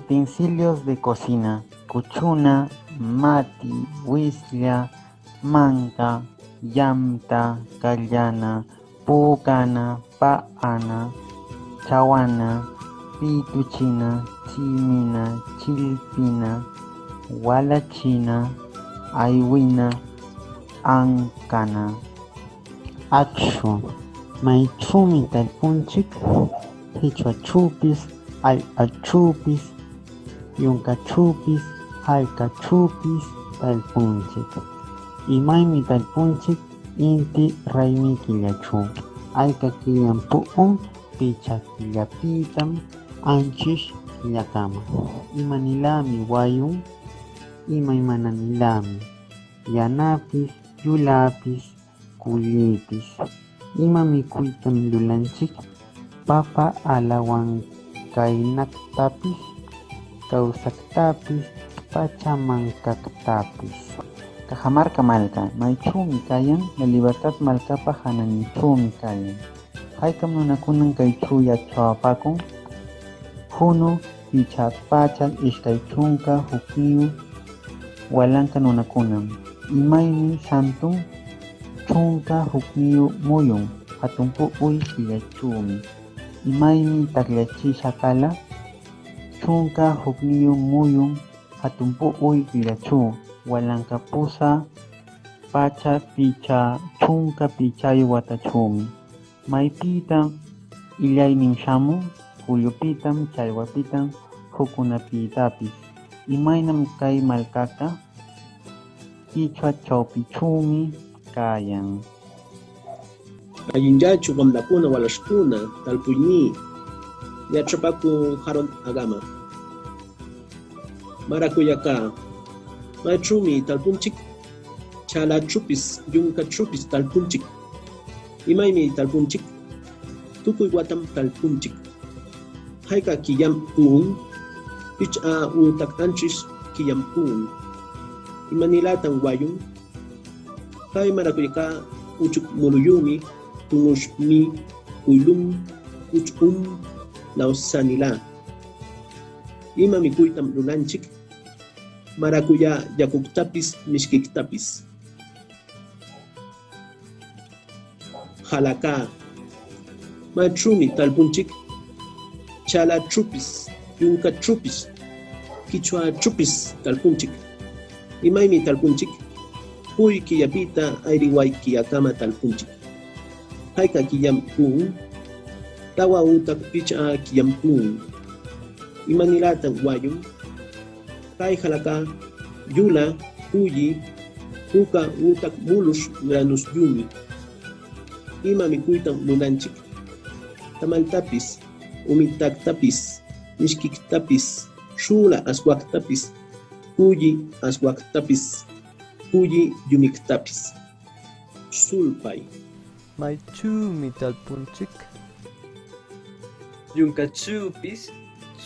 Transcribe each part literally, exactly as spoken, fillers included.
Utensilios de cocina: cuchuna, mati, wislla, manka, yamta, callana, pücana, pa'ana, chawana, pïtuchina, chïmina, chillpina, walachina, aywina, ancana. Acshu: ¿mayćhümi talpunchic? Qichwaćhüpis, allpaćhüpis, yuncaćhüpis, jalcaćhüpis talpunchic. ¿Imaymi talpunchic inti raymi killaćhu? ¿Ayca killam pu'un? Picha killapïtam anćhish killacama. ¿Imanilami wayun? ¿Imaymananilami yanapis, yulapis, cullipis? ¿Ima micuytam lulanchic? Papa alawancaynactapis, cawsactapis, pacha mancactapis. Cajamarca malca, ¿mayćhümi cayan? La Libertad malcapa jananninćhümi cayan. ¿Jaycam nunacunan cayćhu yaćhapäcun? Junu, picha, pacha, ishcay ćhunca, jucniyu, walanca nunacunam. ¿Imaymi santun? Ćhunca jucniyu muyun, jatun pu'uy killaćhümi. ¿Imaymi tacllachisha cala? Ćhunca jucniyu muyun, jatun pu'uy killaćhu, walanca pusä pacha picha, ćhunca pichayu wataćhümi. ¿Maypïtam illaynin śhamun? Cullupitam, challwapitam, juccunapïtapis. ¿Imaynam cay malcaca quichwa ćhawpićhümi cayan? ¿Allinllachu wamlacuna, walaśhcuna, talpuyní? Yaćhapacü Harold Agama. Maracuyacá, ¿mayćhümi talpunchic? Chalaćhüpis, yuncaćhüpis talpunchic. ¿Imaymi talpunchic? Tucuy watam talpunchic. ¿Jayca quillam pu'un? Pichqa ütac anćhish quillam pu'un. ¿Imanilätan wayun? Cay maracuyacá uchuc muluyümi, tunüśhmi, ullum, ućhcum lawsanilä. ¿Ima micuytam lulanchic? Maracuyá yacuctapis mishquictapis. Jalacá, ¿mayćhümi talpunchic? Chalaćhüpis, yuncaćhüpis, quichwaćhüpis talpunchic. ¿Imaymi talpunchic? Puy quillapïta ayriway quillacama talpunchic. ¿Jayca quillam pu'un? Tawa ütac pichqa quillam pu'un. ¿Imanilätan wayun? Cay jalacá yula, culli, puca ütac muluśh granuslluumi. ¿Ima micuytam lulanchic? Tamaltapis, umitactapis, mishquictapis, śhula aswactapis, culli aswactapis, culli llumictapis. Sulpay. ¿Mayćhümi talpunchic? Yuncaćhüpis,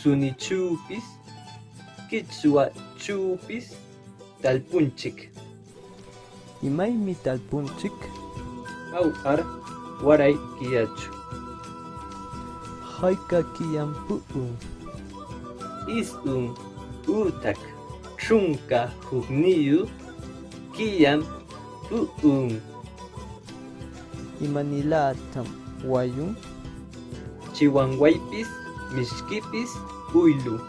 sunićhüpis, quichwaćhüpis talpunchic. ¿Imaymi talpunchic? Jawjar waray quillaćhu. ¿Jayca quillam pu'un? Isqun ütac ćhunca jucniyu quillam pu'un. ¿Imanilätam wayun? Chiwanwaypis, mishquipis, uyllu.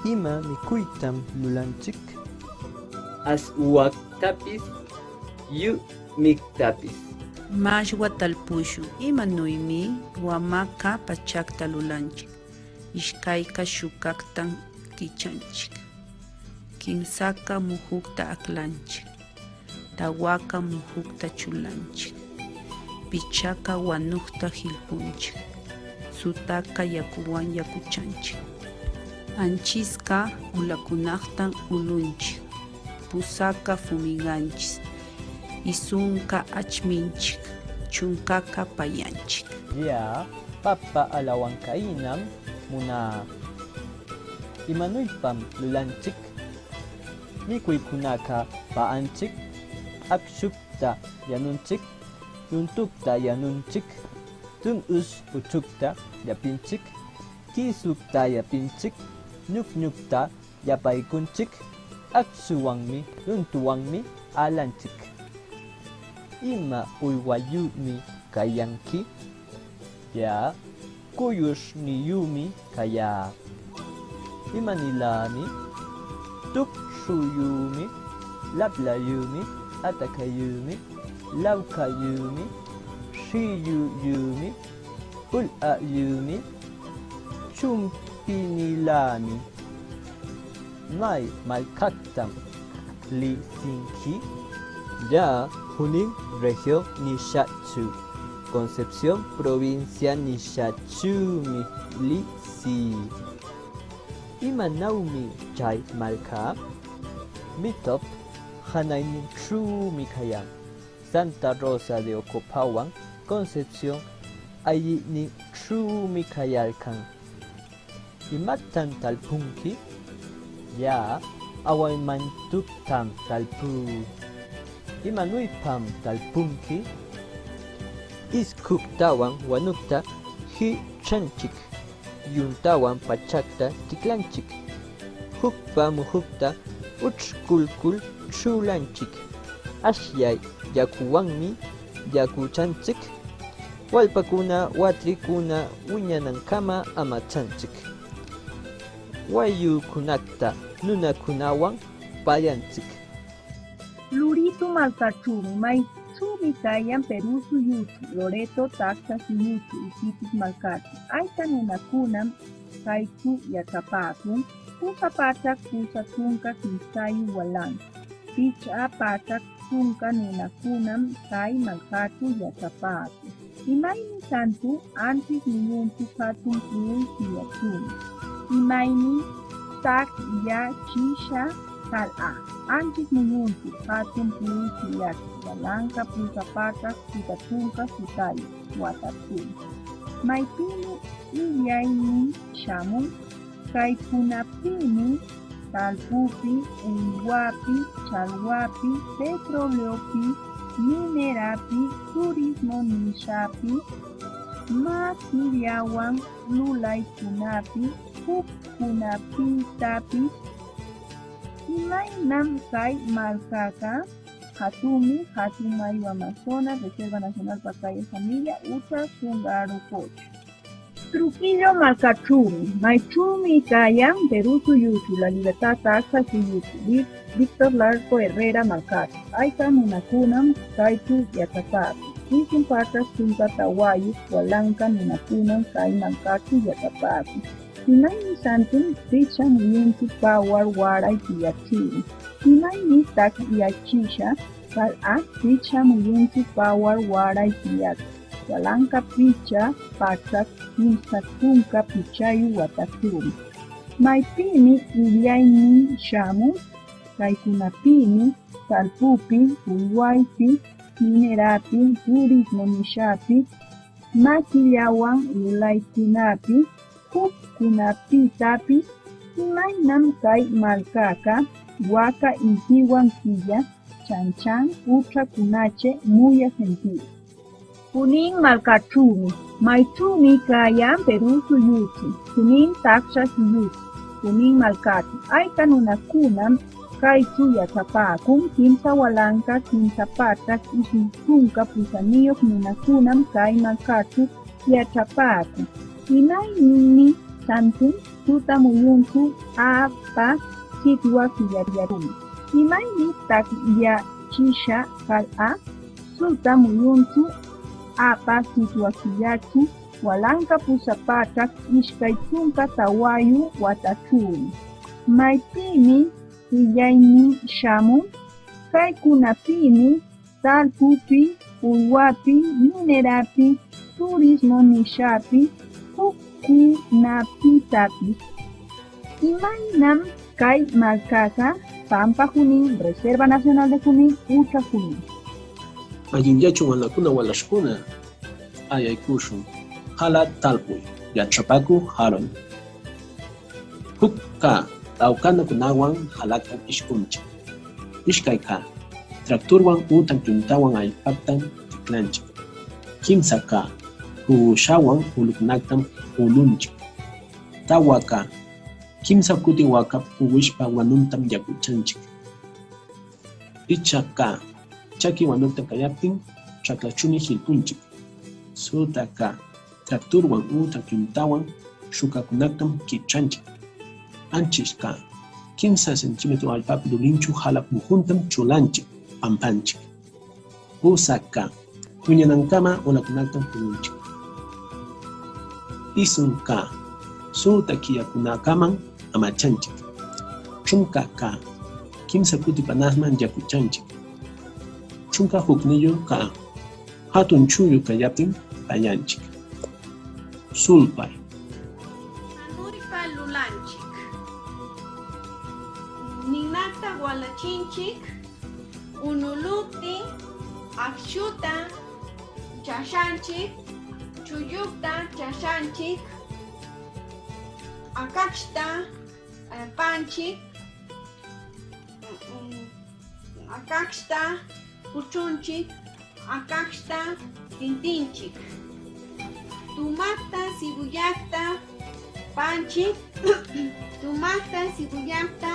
¿Ima micuytam lulanchic? Aswactapis, llumictapis. Mashwa talpuśhun. ¿Imanuymi wamacca pachacta lulanchic? Ishcayca śhucactam quichanchic. Quimsaca mujucta aclanchic. Tawaca mujucta ćhulanchic. Pichaca wanucta jillpunchic. Sutaca yacuwan yacuchanchic. Anchisca ulacunactam ulunchic. Pusaca fumiganchic. Isunca achminchic. Chuncaca payanchic. Ya'a papa alawancaynam munä. ¿Imanuypam lulanchic? Micuycunaca pa'anchic, acshupta yanunchic, yuntucta yanunchic, tun'ush uchucta llapinchic, Kïsucta yapinchik, ñucñucta yapaycunchik, acchuwanmi, runtuwanmi alanchik. ¿Ima uywayümi cayanqui? Ya'a cuyusniyümi cayá. ¿Imanilami? Tuqshuyümi, laplayümi, atacayümi, lawcayümi, shïyuyümi, ullquyümi, chumpinilami. ¿May malcactam lisinqui? Ya'a Junín región nishaćhu, Concepción provincia nishaćhümi lisï. ¿Imanawmi chay malca? Mitop janayninćhümi cayan. Santa Rosa de Ocopawan Concepción ayïninćhümi cayalcan. ¿Imactam talpunqui? Ya'a awaymantuctam talpú. ¿Imanuypam talpunqui? Iscuctawan wanucta jićhanchik, yuntawan pachacta ticlanchik, jucpa mujucta ućhculcul ćhulanchik, ashllayä yacuwanmi yacuchanchik, wallpacuna, watricuna wiñanancama amachanchik, wayucunacta nunacunawan payanchik. Lurito malcaćhümi, mayćhümi cayan Perú suyućhu, Loreto tacsha suyućhu, Iquitos malcaćhu. ¿Ayca nunacunam cayćhu yaćhapäcun? Pusa paćhac, pusa ćhunca quimsayu walanca, pichqa paćhac ćhunca nunacunam cay malcaćhu yaćhapäcun. ¿Imaymi Santu anćhish muyunćhu jatun puruy sillaćhümi? ¿Imaymi tacyachisha cal'a anćhish muyunćhu jatun puruy sillaćhu, walanca pusa paćhac pusa ćhunca sutayu wataćhümi? ¿Maypïmi illaynin śhamun? Caycunapïmi talpupi, uywapi, challwapi, petroleopi, minerapi, turismo nishapi, maquillawan lulaycunapi, juccunapïtapis. ¿Imaynam cay malcaca? Jatunmi, jatun mayu Amazonas, Reserva Nacional Pacaya Familia, Uta Sungaru Cocha. Trujillo malcaćhümi, mayćhümi cayan, Perú suyućhu, La Libertad tacsha suyućhu, Víctor Larco Herrera malcaćhu. ¿Ayca nunacunam cayćhu yaćhapäcun? Quince paćhac ćhunca tawayu walanca nunacunam cay malcaćhu yaćhapäcun. ¿Imaymi Santun pichqa muyunćhu pawar waray sillaćhümi? ¿Imaymi tacyachisha cal'a pichqa muyunćhu pawar waray sillaćhu, walanca pichqa paćhac quimsa ćhunca pichayu wataćhümi? ¿Maypïmi illaynin śhamun? Caycunapïmi talpupi, uywaypi, minerapi, turismo nishapi, maquillawan lulaycunapi, juccunapïtapis. ¿Imaynam cay malcaca? Waca intiwan quilla chanchan ućhacunachi muya sentido. Junín malcaćhümi, ¿mayćhümi cayan? Perú suyućhu, Junín tacsha suyućhu, Junín malcaćhu. ¿Ayca nunacunam cayćhu yaćhapäcun? Quimsa walanca, quimsa paćhac, ish ćhunca pusaniyuq nunacunam cay malcaćhu yaćhapäcun. ¿Imaymi Santun tuta muyunćhu apa sitwa sillaćhümi? ¿Imaymi tacyachisha cal'a? Suta muyunćhu apa sitwa sillaćhu, walanca pusa paćhac ishcay ćhunca tawayu wataćhümi. ¿Maypïmi illaynin śhamun? Caycunapïmi talpupi, uywapi, minerapi, turismo nishapi, juccunapïtapis. ¿Imaynam cay malcaca? Pampa Junín, Reserva Nacional de Junín, Uta Junín. Allinllachun wamlakuna, walaśhkuna, ayaycuśhun. Jala talpuy, yaćhapäcü jalun. Juc cä, tawcanacunawan jalactam ishcunchik. Ishcay cä, tractorwan ütac yuntawan allpactam ticlanchik. Quimsa cä, jüshawan ulꞌucunactam ulunchik. Tawa cä, kimsa cuti wäcap uwishpa wanuntam yacuchanchik. Pichqa cä, chaki wanucta cayaptin ćhaclaćhümi jillpunchik. Süta cä, tractorwan ütac yuntawan śhucacunactam quićhanchik. Anćhish cä, kimsa centímetro allpapi lulinćhu jalap muhuntam ćhulanchik, pampanchik. Pusa cä, tuñanancama ulacunactam puñunchik. Isun cä, süta quillacunacamam amachanchik. Ćhunca cä, kimsa cuti panasman yacuchanchik. Ćhunca jucniyu cä, jatun chuyu cayaptin payanchik. Sulpay. Januypa lulanchik. Ninata walachinchik, unuluptin acshuta chaśhanchik, chuyucta chaśhanchik, akaśhta, eh, panchik, mm, akaśhta pućhunchik, akaśhta tintinchik. Tumacta, sibullacta panchik, tumacta, sibullacta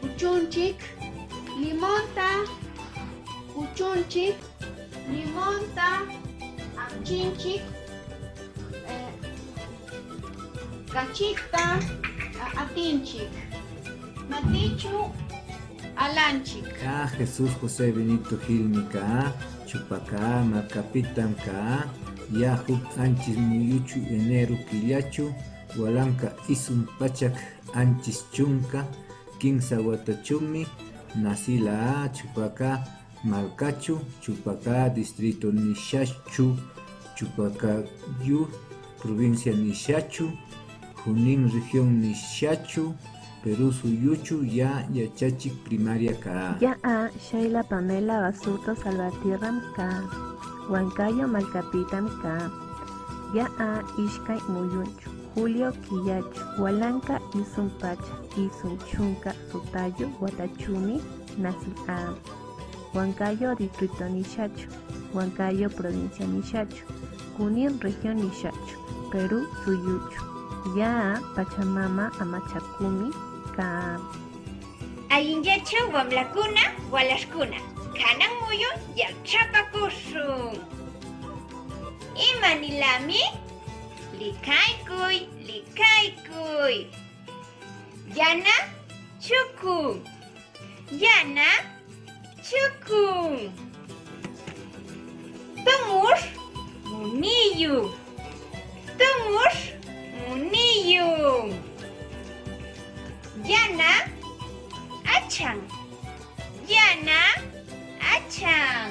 pućhunchik, limonta pućhunchik, limonta apchinchik, eh, cachicta, a-, atinchik. Matichu alanchik. Cä, Jesús José Benito Gilmi cä, Chupaca marcapitam cä, ya'a juc anćhish muyućhu enero quillaćhu, walanca isun paćhac anćhish ćhunca quimsa wataćhümi nacilä. Chupaca malcaćhu, Chupaca distrito nishaćhu, Chupacayu provincia nishaćhu, Junín región nishaćhu, Perú suyućhu ya'a yaćhachic primaria cä. Ya'a Shayla Pamela Basurto Salvatierram cä, Huancayo malcapitam cä. Ya'a ishcay muyunćhu, julio quillaćhu, walanca isun paćhac isun ćhunca sutayu wataćhümi nacilä. Huancayo distrito nishaćhu, Huancayo provincia nishaćhu, Junín región nishaćhu, Perú suyućhu, ya'a Pachamama amachacümi cä. Allinllachá wamlacuna, walaśhcuna, canan muyun yaćhapacuśhun. ¿Ima nilami? Licaycuy, licaycuy. Yana chucun. Yana chucun. Tumush muniyu. Tumush muniyu. Yana achan. Yana achan.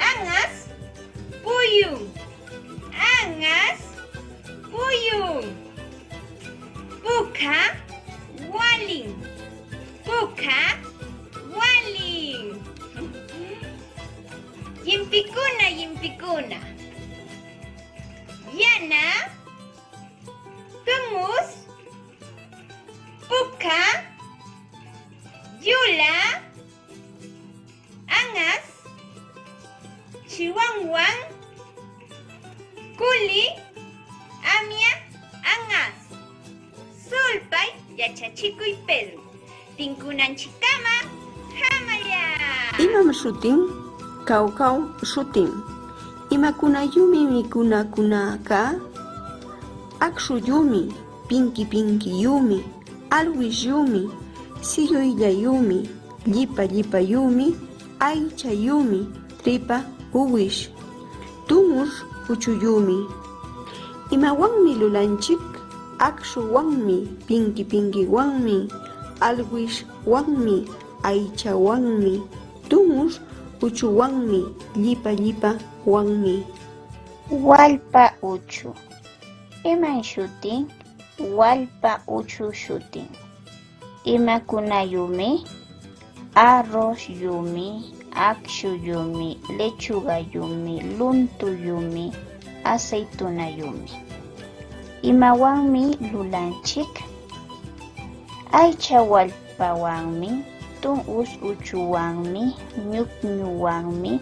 Angas puyun. Angas puyun. Puka walin. Puka walin. Llimpicuna, llimpicuna. Yana, tumus, puka, yula, angas, chiwanwan, culi, amya, angas. Sulpay yaćhachicuy Pedro. Tincunanchiccama jamallá. ¿Imam śhutin? Cawcaw śhutin. ¿Imacunayümi micunacuna cä? Acshuyümi, pinqui pinquiyümi, alwishyümi, silluyllayyümi, llipa llipayümi, aychayümi, tripa uwish, tumush uchuyümi. ¿Imawanmi lulanchic? Acshuwanmi, pinqui pinquiwanmi, alwishwanmi, aychawanmi, tumush uchuwanmi, llipa llipawanmi. Wallpa uchu. ¿Iman shutin? Wallpa uchu shutin. ¿Imacunayümi? Arrozyümi, acshuyümi, lechugayümi, luntuyümi, aceitunayümi. ¿Imawanmi lulanchic? Aycha wallpawanmi, tumus uchuwanmi, ñuñuwanmi,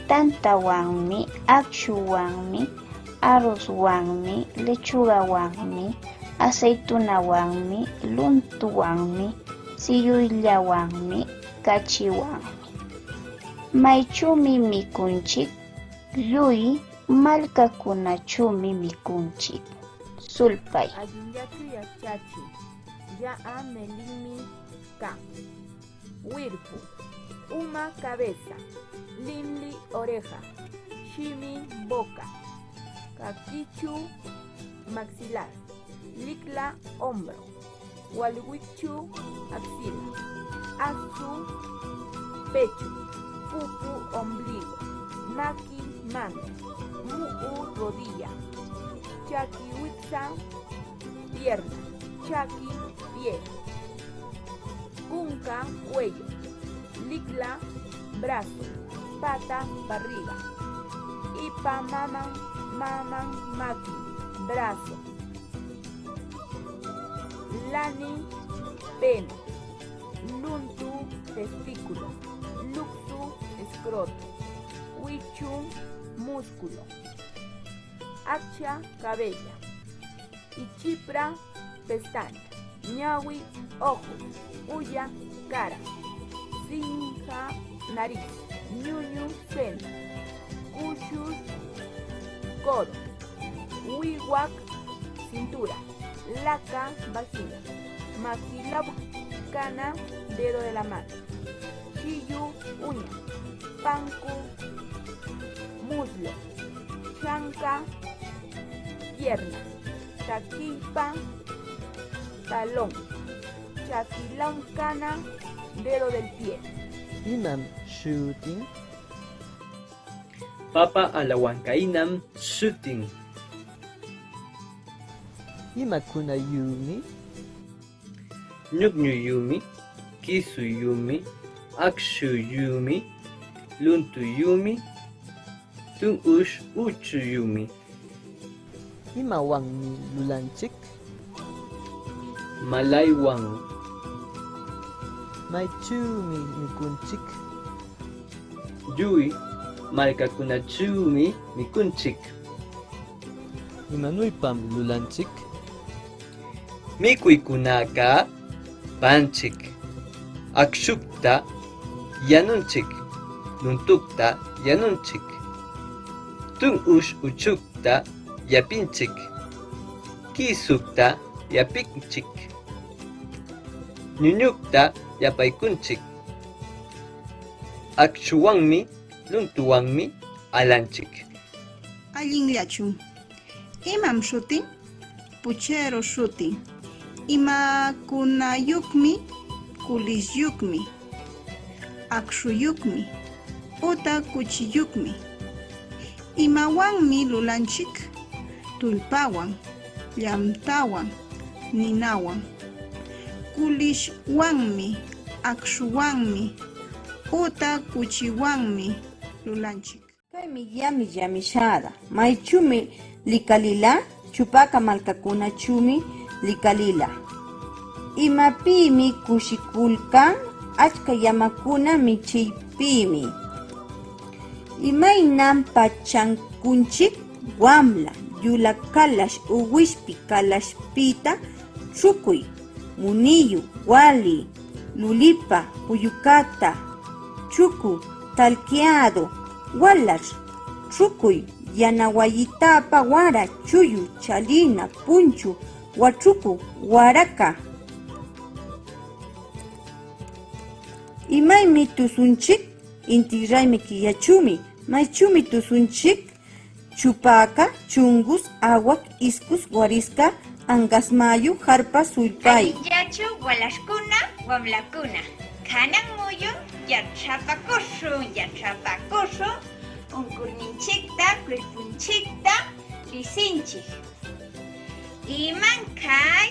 tantawanmi, acshuwanmi, arrozwanmi, lechugawanmi, aceitunawanmi, luntuwanmi, siyuyllawanmi, kachiwanmi. ¿Mayćhümi micunchic? Lluy malcacunaćhümi micunchic. Sulpay. Allinllaćhu yaćhachiy. Ya'a Melinmi cá. Wirpu, uma cabeza, linli oreja, shimi boca, caquićhu maxilar, licla hombro, walwicćhu axila, asu pecho, pupu ombligo, maqui mano, mu'u rodilla, chaqui wicsa pierna, chaqui pie, cunca cuello, licla brazo, pata barriga, ipa maman, maman maqui, brazo, lani pene, luntu testículo, lucsu escroto, wichun músculo, accha cabella, ichipra pestaña, ñawi ojo, uya cara, sinja nariz, ñuñu seno, cushus codo, wiwac cintura, laca vagina, maqui lawcana dedo de la mano, chillu uña, pancu muslo, chanca pierna, taquillpa talón, chaqui lawcana dedo del pie. ¿Imam shutin? Papa alawancainam shutin. ¿Imacunayümi? Ñuqñuyümi, quisuyümi, acshuyümi, luntuyümi, tun'ush uchuyümi. ¿Imawanmi lulanchik? Malaywan. ¿Mayćhümi micunchik? Lluy malcacunaćhümi micunchik. ¿Imanuypam lulanchik? Micuycunaca panchik, akshucta yanunchik, luntucta yanunchik, tun'ush uchucta yapinchik, quisucta yapinchik, ñuñucta yapaycunchik, akshuwanmi, luntuwanmi alanchik. ¿Allinllachun? ¿Imam shutin? Puchero shutin. ¿Imacunayuqmi? Culishyuqmi, akshuyuqmi, ütac cuchiyuqmi. ¿Imawanmi lulanchik? Tullpawan, llamtawan, ninawan, culishwanmi, akshuwanmi, ütac cuchiwanmi lulanchik. Caymi yami yamishäda. ¿Mayćhümi licalila? Chupaca malcacunaćhümi licalila. ¿Imapïmi cushiculcan? Achca yamacuna michiypïmi. ¿Imaynam pachancunchic? Wamla, yulä calash, uwishpi calashpïta ćhucuy, muniyu, wali, lulipa, puyucata, chucu, talquiädu, walaśh, ćhucuy, yana wayitapa wara, chuyu, chalina, punchu, waćhucu, waraca. ¿Imaymi tusunchic? Inti raymi killaćhümi. ¿Mayćhümi tusunchic? Chupaca, chungus, awac, iscus, warisca, angas mayu, jarpa, sullpay. Allinllachu walaśhcuna, wamlacuna? Canan muyun yaćhapacuśhun, yaćhapacuśhun, uncuyninchicta, cuerponchicta lisinchic. ¿Iman cay?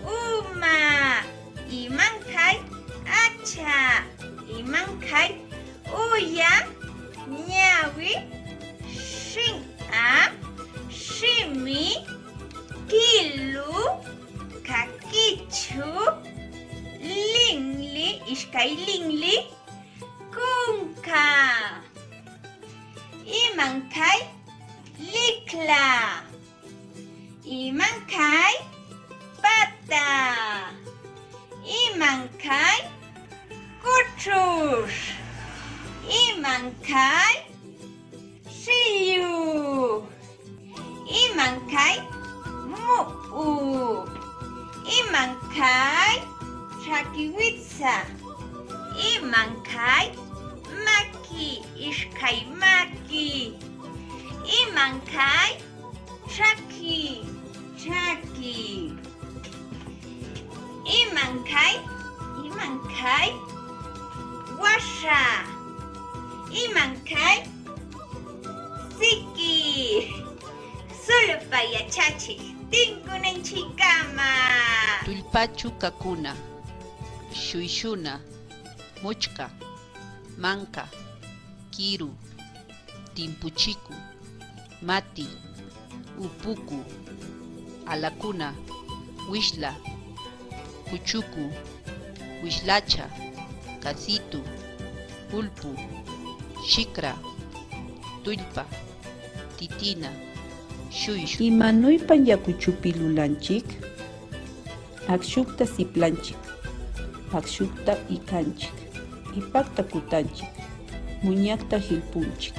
Uma. ¿Iman cay? Achha. ¿Iman cay? Uya, ñawi, shin'a, shimi, kilu, caquićhu, linli, ishcay linli, cunca. ¿Iman cay? Licla. ¿Iman cay? Pata. ¿Iman cay? Cućhuśh. ¿Iman cay? Shillu. ¿Iman cay? Mu'u. ¿Iman cay? Ćhaqui witsa. ¿Iman cay? Maqui, ishcay maqui. ¿Iman cay? Ćhaqui, ćhaqui. ¿Iman cay? ¿Iman cay? Waśha. ¿Iman cay? Siqui. Sulpay yaćhachic tincunanchiccama. Tullpaćhu cäcuna: śhuyśhuna, mućhca, manca, quiru, timpuchicü, mati, upucu, alacuna, wishla, cuchucu, wishlacha, casitu, ulpu, shicra, tullpa, titina, śhuyśhu. ¿Imanuypa yacuchupi lulanchic? Acshucta siplanchic, acshucta icanchic, ipacta cutanchic, muñacta jillpunchic,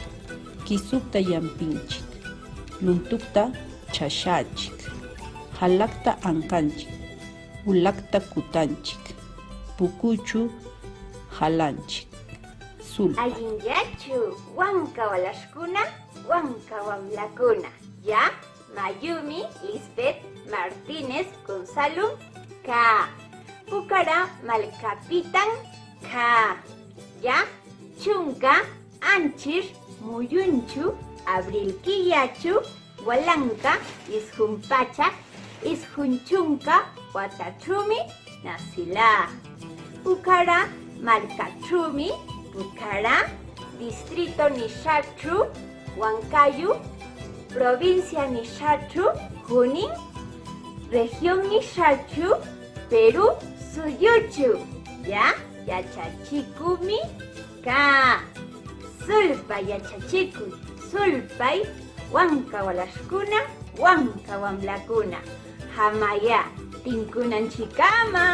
quisucta yampinchic, luntucta chashächic, jalacta ancanchic, ulacta cutanchic, pucüćhu jalanchic. Sul. ¿Allinllachu, wanca walaśhcuna, wanca wamlacuna? Ya, Mayumi Lisbeth Martínez Gonzalom cá. Pucará malcapitam cá. Ya, ćhunca anćhish muyunćhu, abril quillaćhu, walanca isqun pachak isqun ćhunca wataćhümi nasilá. Pucará malcaćhümi, Pucará distrito nishaćhu, Huancayo provincia nishaćhu, Junín región nishaćhu, Perú suyućhu. Ya, yaćhachicümi cá. Sulpay yaćhachicuy, sulpay wanca walaśhcuna, wanca wamlacuna. Jamayá tincunanchiccama.